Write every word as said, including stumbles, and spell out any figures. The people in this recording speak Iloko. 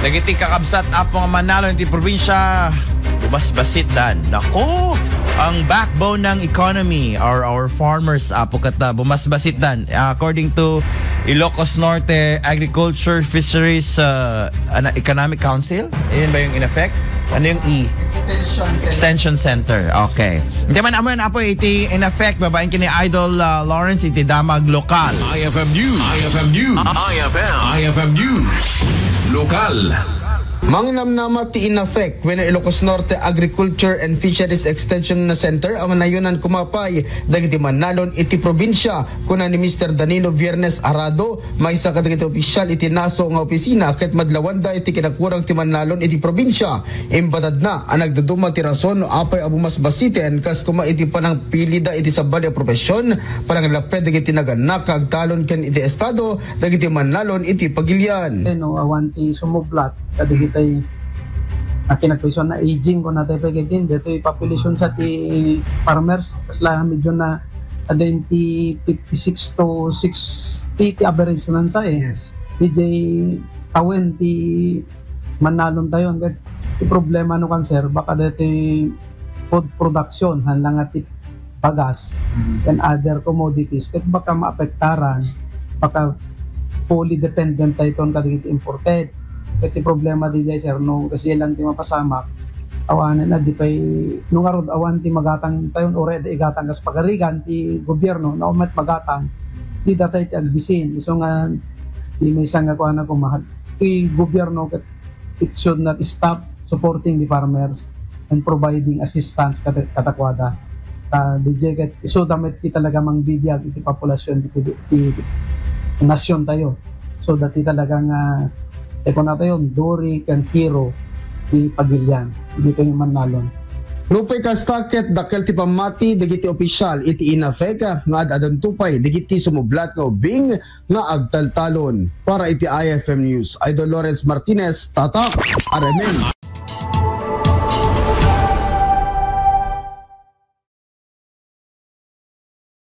Dagiti kakabsat, Apo, nga mannalon iti probinsya, bumasbasitdan. Nako, ang backbone ng economy are our farmers, Apo, ket, ah, bumasbasitdan. According to Ilocos Norte Agriculture Fisheries, ah, ano, Economic Council? Ayun ba yung in effect? Ano yung E? Extension Center. Extension Center. Okay. Hindi man, amo yan, Apo, iti in effect, babaen kini Idol, ah, Lawrence, iti damag lokal. I F M News. I F M News. I F M. I F M News. Lokal. Mangnamnama ti INAFEC wenno Ilocos Norte Agriculture and Fisheries Extension Center a manayonan kumapay dagiti mannalon iti probinsya, kuna ni Mister Danilo Viernes Arado, maysa kadagiti opisyal iti naso nga opisina, ket madlawanda iti kinakurang ti mannalon iti probinsya. Imbatadna a nagduduma ti rason no apay a bumasbasiten, kas koma iti panangpilida iti sabali a profesion, pananglapped dagiti nagannak nga agtalon ken iti estado dagiti mannalon iti pagilian. Eh, no, awan ti sumublat kadagitay a kinagpayso na aging, kuna tayo pay kadin, detoy population sa ti farmers, kasla medyo na, adda ti fifty-six to sixty ti average na sa, eh. Yes. Di jay tawen ti mannalon tayo, ket ti problema no cancer, baka deti food production, han lang ti bagas, Mm. and other commodities, ket baka maapektaran, baka fully dependent tayo ton kadagiti imported. Ket ti problema di jay, sir, no, kasi lang ti mapasamak, awanen a di pay, no ngarud awan ti magatang tayon, or di igatang kas pagarigan ti gobyerno, no, met magatang, di datay ti agbisin. Isu nga, di may sanga kuana kumahal. Ti gobyerno, ket it should not stop supporting the farmers and providing assistance kada, kadakuada. Ta, di jay ket isu da met ti talaga mangbibiag iti populasyon iti, iti nasyon tayo. So, dati talaga nga, eh, kuna tayo, duri ken hero ti pagilian, di tayo mannalon. Nupay kasta, ket dakkel ti pammati dagiti opisyal iti INAFEC nga ad-adanto pay dagiti sumublat nga ubbing nga agtaltalon. Para iti I F M News, Idol Lawrence Martinez, Tatak, R M N.